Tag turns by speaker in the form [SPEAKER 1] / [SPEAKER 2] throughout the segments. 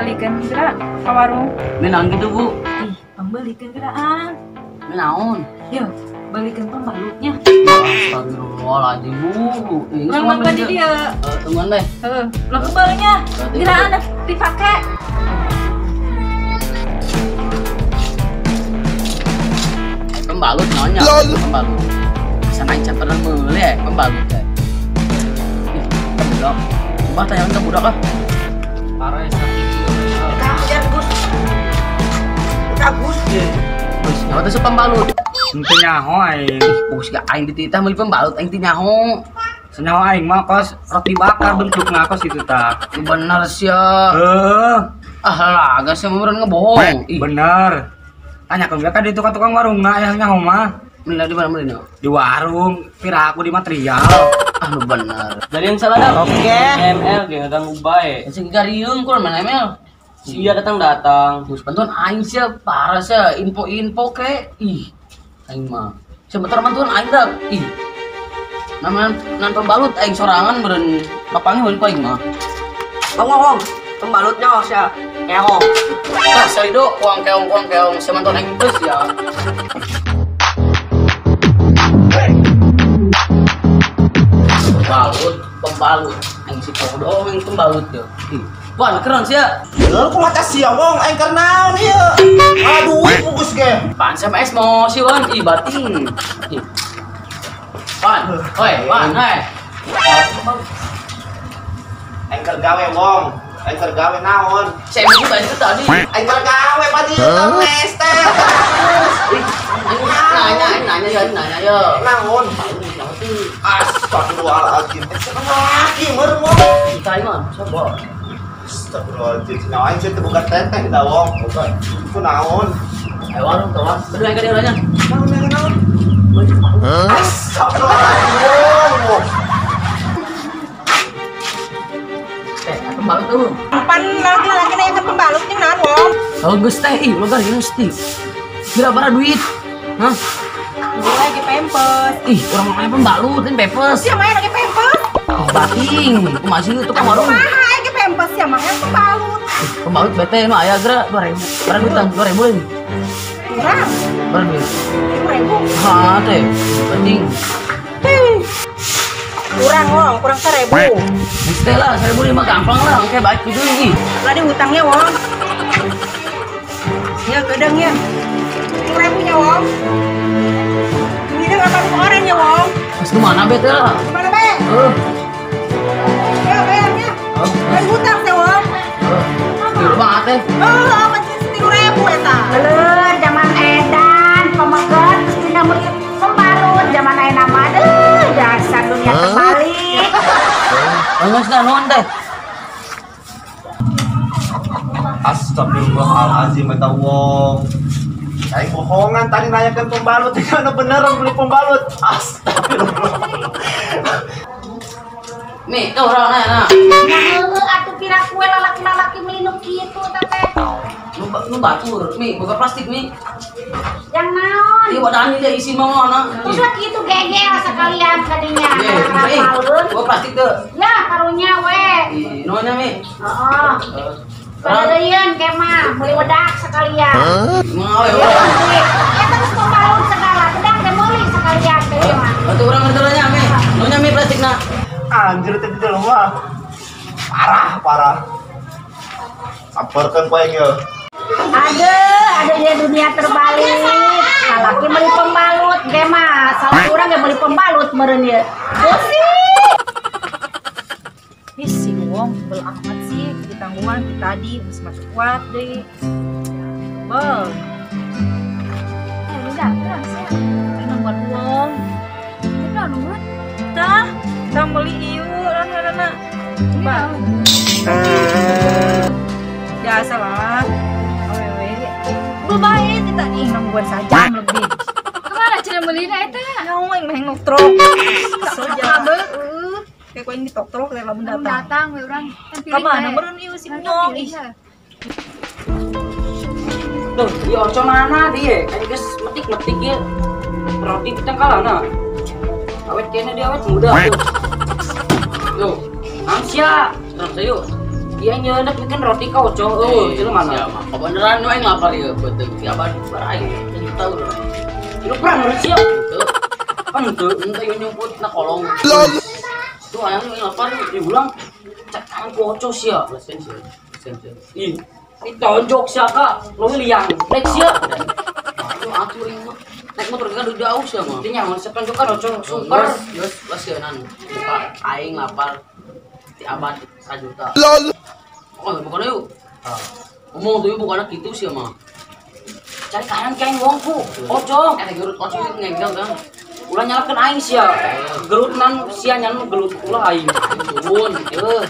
[SPEAKER 1] Balikeun geura ka warung.
[SPEAKER 2] Ini naon gitu, Bu?
[SPEAKER 1] Ih, pangbalikeun geuraan.
[SPEAKER 2] Ini naon?
[SPEAKER 1] Yo, balikeun pembalutnya.
[SPEAKER 2] Astagfirullahaladzim, Bu. Ini
[SPEAKER 1] urang mah di dieu.
[SPEAKER 2] Tungguan deh.
[SPEAKER 1] Heeh, ulah kebelnya. Geuraan dipake.
[SPEAKER 2] Pembalut naonnya? Pembalut. Bisa naik can pernah meuli ya pembalut teh. Ih, budak. Coba tanya ke budak ah.
[SPEAKER 3] Parah ya sakit.
[SPEAKER 4] Kajian Gus. Gus deh.
[SPEAKER 2] Gus, nyawa teh pembalut.
[SPEAKER 3] Henteu nyaho aing.
[SPEAKER 2] Gus gak aing dititah meuli pembalut aing teu nyaho.
[SPEAKER 3] Senyaho aing mah kos roti bakar bentukna kos kitu tah.
[SPEAKER 2] Bener sia.
[SPEAKER 3] Heeh.
[SPEAKER 2] Ah laga sia meureun ngebohong.
[SPEAKER 3] Ih, bener. Tanya ke kan di tukang warung na yang nyaho mah.
[SPEAKER 2] Bener di mana meulina?
[SPEAKER 3] Di warung, pira aku di material.
[SPEAKER 2] Ah lu bener.
[SPEAKER 5] Jadi yang salah dah.
[SPEAKER 4] Oke.
[SPEAKER 5] ML ge ngaganggu bae.
[SPEAKER 2] Sing gariung kurang mana ML?
[SPEAKER 5] Sia datang-datang.
[SPEAKER 2] Terus bantuan aing sia parah sia info-info ke. Ih. Aing mah. Sebentar bantuan aing dah. Ih. Namanya nan pembalut aing sorangan meureun papangi meureun ku aing mah.
[SPEAKER 4] Wong wong, pembalutnya sia keong.
[SPEAKER 2] Tah salido kuang keong semanton aing terus ya. Pembalut, pembalut. Aing si podo aing pembalut ya. Wan keren sia.
[SPEAKER 4] Leuh kumaha sia wong aing keur naon ieu? Aduh pugus ge.
[SPEAKER 2] Pan sama es mau si wan ih bating. Wan, oi, wan, hai.
[SPEAKER 4] Aing keur gawe wong. Aing keur gawe naon?
[SPEAKER 2] Saya mau tadi itu tadi.
[SPEAKER 4] Aing keur gawe padi mes teh.
[SPEAKER 2] Nanya ya.
[SPEAKER 4] Naon? Astagfirullahaladzim. Laki meureun wong.
[SPEAKER 2] Kita mah coba.
[SPEAKER 4] Astagfirullahaladzim. Nyawa aing teh buka teteh kita wong. Bukan. Ku naon?
[SPEAKER 2] Ayo warung teh wong. Bener aing ka dieu nya.
[SPEAKER 4] Naon naon? Astagfirullahaladzim.
[SPEAKER 2] Teh, pembalut tuh.
[SPEAKER 6] Pan laki-laki na yang pembalut jeung naon wong?
[SPEAKER 2] Oh geus teh, ih lo geus teh. Kira-kira duit. Hah?
[SPEAKER 6] Lu lagi pempes.
[SPEAKER 2] Ih, urang mah pembalut, ini pempes.
[SPEAKER 6] Sia mah lagi pempes.
[SPEAKER 2] Oh, bating, kumaha sih tukang warung.
[SPEAKER 6] Kumaha lagi pempes sia mah yang pembalut.
[SPEAKER 2] Pembalut bete nu aya geura 2000. Barang duit 2000 ini.
[SPEAKER 6] Kurang.
[SPEAKER 2] Barang duit.
[SPEAKER 6] 2000.
[SPEAKER 2] Hah, teh. Bating.
[SPEAKER 6] Kurang wong, kurang 1000.
[SPEAKER 2] Geus teh lah, 1000 mah gampang lah, engke baik kudu ih.
[SPEAKER 6] Lah di hutangnya wong. Ya gedang ya. 1000 nya wong. Ini udah apa orang ya wong.
[SPEAKER 2] Pas ke mana bete lah?
[SPEAKER 6] Mana be?
[SPEAKER 2] Heeh.
[SPEAKER 6] Ya bayarnya. Kan hutang teh wong.
[SPEAKER 2] Heeh. Banget teh.
[SPEAKER 6] Heeh, apa sih 1000 eta?
[SPEAKER 7] Leuh, zaman edan, pemeget geus dina meuli pembalut zaman ayeuna mah deuh, dasar dunia terbalik.
[SPEAKER 2] Geus dah nuhun teh.
[SPEAKER 4] Astagfirullahalazim eta wong. Aing bohongan tadi nanyakan pembalut, ternyata beneran beli pembalut. Astagfirullah.
[SPEAKER 2] Nih, tuh orang nanya.
[SPEAKER 7] Nah, heueuh atuh pira kue lalaki-lalaki meuli nu kitu teh.
[SPEAKER 2] Nu batur, Mi, boga plastik, Mi.
[SPEAKER 7] Yang naon?
[SPEAKER 2] Ieu wadah dia isi mau ana.
[SPEAKER 7] Terus lah kitu gegel sekalian kadinya.
[SPEAKER 2] Boga plastik teu.
[SPEAKER 7] Ya, karunya we.
[SPEAKER 2] Ih, nuhun nya, Mi.
[SPEAKER 7] Heeh. Padahal kemah, beli wedak sekalian.
[SPEAKER 2] Mau ya.
[SPEAKER 7] Ya terus pembalut segala, bedak teh meuli sekalian teh mah.
[SPEAKER 2] Atuh urang ngerti Mi. Nuhun Mi plastikna.
[SPEAKER 4] Anjir teh di mah. Parah, parah. Samperkeun poe ieu.
[SPEAKER 7] Aduh, ada dia dunia terbalik. Lalaki beli pembalut kemah, salah urang ge beli pembalut meureun ieu. Pusing.
[SPEAKER 1] Ih, si wong bel amat sih ditanggungan tadi geus masuk kuat deui. Bel.
[SPEAKER 8] Eh, udah, terang sia.
[SPEAKER 1] Nungguan wong.
[SPEAKER 8] Kita nungguan.
[SPEAKER 1] Tah, tah meuli ieu rana-rana. Coba. Biasa lah. Awewe. Bel bae teh tadi nungguan sajam lebih.
[SPEAKER 8] Kemana cenah meulina eta?
[SPEAKER 1] Nyaho aing mah ngoktrok.
[SPEAKER 8] Saja.
[SPEAKER 1] Kayak kau ini tok-tok kayak lamun datang.
[SPEAKER 8] Datang we urang.
[SPEAKER 1] Kamana meureun ieu si Nyong ih.
[SPEAKER 2] Duh, ieu oco mana dia? Aing geus metik-metik ieu. Roti tengkalana. Awet kene dia awet muda tuh. Yo, amsia, terus yuk. Iya nyeunep bikin roti kau cowok. Oh, itu mana? Kebenaran nu aing lapar ieu beuteung si abah bar aing. Juta urang. Lu perang urang siap. Kan teu ente nyumput na kolong. Tuh ayang lapar diulang. Cek tangan kocok sia. Lesen sia. Ih, ditonjok sia kak. Lu liang. Naik sia. Aduh atuh aing mah. Naik motor kan udah jauh sia mah. Teu nyaman setonjokan ocong super. Geus geus sia nan. Buka aing lapar. Ti abad 1 juta. Oh, bukan yuk. Ngomong tuh bukan gitu sih mah. Cari kanan kain wong ku. Ocong. Eh gerut ocong ngegel kan. Ulah nyalakeun aing sia. Gelut nan sia nyan gelut ulah aing. Turun heuh.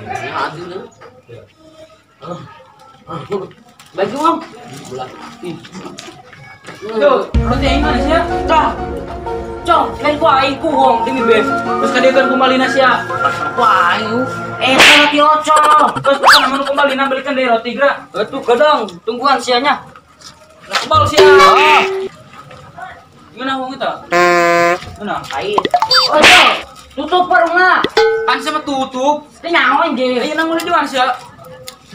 [SPEAKER 2] Ya adil. Bagi wong. Ulah. Ih.
[SPEAKER 3] Tuh, roti aing mana sia? Tah. Cong, lain ku aing ku wong demi be. Terus kadiekeun kumalina sia.
[SPEAKER 2] Ku aing.
[SPEAKER 3] Eh, roti ocong. Terus bukan anu kumalina belikan deui roti geura.
[SPEAKER 2] Atuh gedang, tungguan sianya.
[SPEAKER 3] Nah, kebal sia. Gimana wong eta? Gimana?
[SPEAKER 2] Aing. Ocong, tutup warungna.
[SPEAKER 3] Pan sama tutup.
[SPEAKER 2] Teu nyaho anjing.
[SPEAKER 3] Ayeuna nang meuli di mana sia?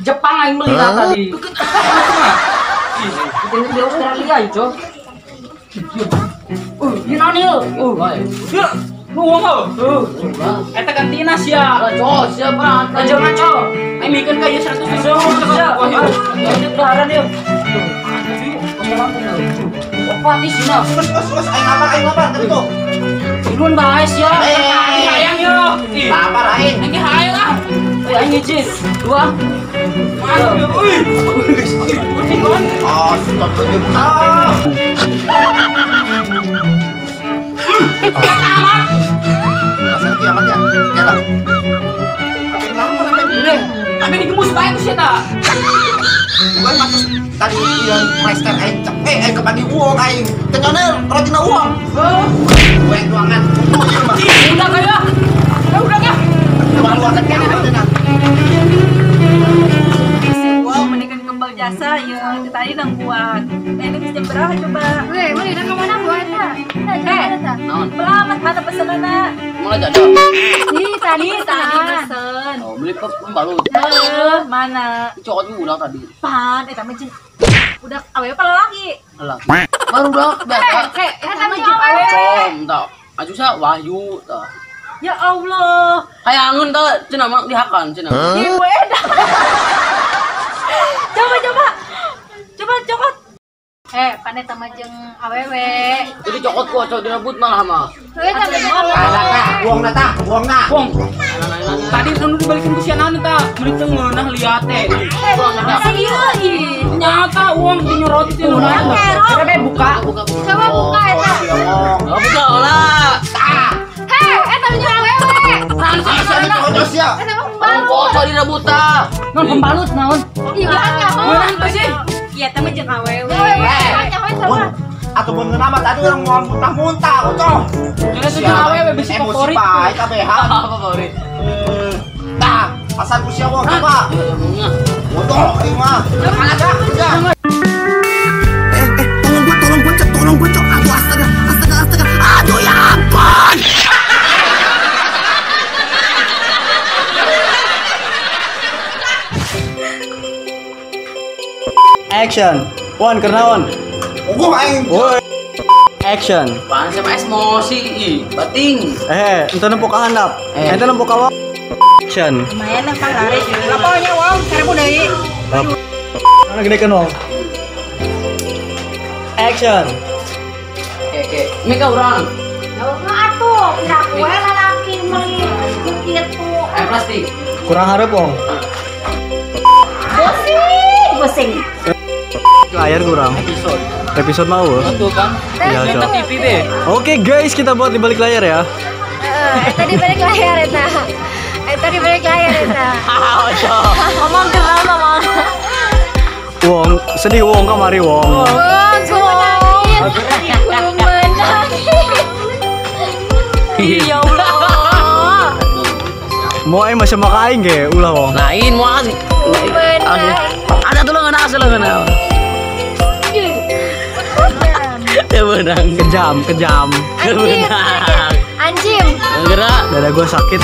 [SPEAKER 2] Jepang aing meuli tadi. Kita di Australia itu. Ini naon ieu?
[SPEAKER 3] Ya, nu wong heuh. Eta gantina sia.
[SPEAKER 2] Cok, sia perang.
[SPEAKER 3] Aja ngaco. Aing mikeun ka ieu 100 ribu.
[SPEAKER 2] Wah, ini daharan ieu. Opat di sini.
[SPEAKER 4] Terus terus aing lapar tadi tuh.
[SPEAKER 2] Turun bae sia.
[SPEAKER 3] Hayang yo.
[SPEAKER 4] Lapar aing.
[SPEAKER 3] Aing hayang ah.
[SPEAKER 2] Aing hiji, dua.
[SPEAKER 3] Uy.
[SPEAKER 4] Oh, stop ah. Amat ya.
[SPEAKER 3] Tapi digemus bae ku sia ta.
[SPEAKER 4] Gue maksud tadi yang prester aing cepet aing kebagi uang aing. Kenyone rotina uang. Gue ruangan.
[SPEAKER 3] Udah kaya. Udah kah?
[SPEAKER 4] Luar kena.
[SPEAKER 1] Wow, mendingan kembal jasa ya tadi nangguan. Ini jam berapa coba?
[SPEAKER 8] Weh, meuli ka mana buah eta?
[SPEAKER 1] Naon? Belamat mana pesenanna?
[SPEAKER 2] Mulai jadi.
[SPEAKER 8] Ih, tadi
[SPEAKER 1] pesen.
[SPEAKER 2] Oh, beli pembalut.
[SPEAKER 1] Mana?
[SPEAKER 2] Cokot udah tadi.
[SPEAKER 1] Pan, eta mah udah awewe apa lagi?
[SPEAKER 2] Lelaki. Baru udah biasa.
[SPEAKER 8] Eta mah jeung awewe.
[SPEAKER 2] Com, tah. Aju sa Wahyu tah.
[SPEAKER 1] Ya Allah.
[SPEAKER 2] Hayangeun tah cenah mah dihakan cenah.
[SPEAKER 1] Ieu edan. Coba coba. Coba cokot.
[SPEAKER 8] Pan eta mah jeung awewe.
[SPEAKER 2] Jadi cokot ku cok direbut malah mah.
[SPEAKER 8] Heuh, eta mah jeung awewe.
[SPEAKER 4] Buang na tah, buang na.
[SPEAKER 3] Buang. Tadi anu dibalikin ku sia naon tah? Meuli teu ngeunah liat teh. Nyata uang di roti teh nu naon.
[SPEAKER 6] Coba buka.
[SPEAKER 8] Coba buka eta.
[SPEAKER 2] Buka lah.
[SPEAKER 4] Tah.
[SPEAKER 8] Heh, eta mah jeung awewe.
[SPEAKER 4] Sia sia.
[SPEAKER 8] Eta mah pembalut.
[SPEAKER 2] Kocok direbut tah.
[SPEAKER 6] Non pembalut naon?
[SPEAKER 8] Ih, nyaho.
[SPEAKER 3] Ngeunah teh sih.
[SPEAKER 1] Iya, eta mah jeung awewe.
[SPEAKER 8] Awewe, nyaho eta mah.
[SPEAKER 4] Atau mun ngeunah mah tadi urang mau muntah-muntah, ocong.
[SPEAKER 3] Cenah teh jeung awewe bisi favorit.
[SPEAKER 4] Emosi bae kabehan.
[SPEAKER 2] Apa favorit?
[SPEAKER 4] Tah, asal ku sia wong coba. Bodoh aing mah. Ada, udah.
[SPEAKER 9] Tolong gue, cok. Aduh, astaga, astaga, astaga. Aduh, ya ampun.
[SPEAKER 10] Action. Wan, kernaon.
[SPEAKER 4] Ungguh aing.
[SPEAKER 10] Woi. Action.
[SPEAKER 2] Pan sama emosi ih, bating.
[SPEAKER 10] Ente nempo ka handap. Ente nempo ka action.
[SPEAKER 6] Lumayan lah pang laris. Laponya wong, 1000 deui.
[SPEAKER 10] Mana gedekeun wong? Action.
[SPEAKER 2] Oke, mika urang.
[SPEAKER 7] Mah atuh, pira kue lalaki meuli kitu.
[SPEAKER 2] Plastik.
[SPEAKER 10] Kurang hareup wong.
[SPEAKER 7] Pusing, pusing.
[SPEAKER 10] Layar kurang. Episode mau.
[SPEAKER 3] Betul kan?
[SPEAKER 10] Iya,
[SPEAKER 3] Nonton TV deh.
[SPEAKER 10] Oke guys, kita buat di balik layar ya.
[SPEAKER 8] Eta di balik layar eta. Eta di balik layar eta.
[SPEAKER 1] Ngomong kenal ngomong.
[SPEAKER 10] Wong, sedih wong kamari wong.
[SPEAKER 8] Wong, ku menangis. Ku menangis.
[SPEAKER 1] Ya Allah.
[SPEAKER 10] Mau aing masih maka aing ge ulah wong.
[SPEAKER 2] Lain mau asli. Ada tuh lo nggak asli lo nggak. Menang.
[SPEAKER 10] Kejam, kejam.
[SPEAKER 8] Anjing. Anjing.
[SPEAKER 2] Gerak.
[SPEAKER 10] Dada gua sakit.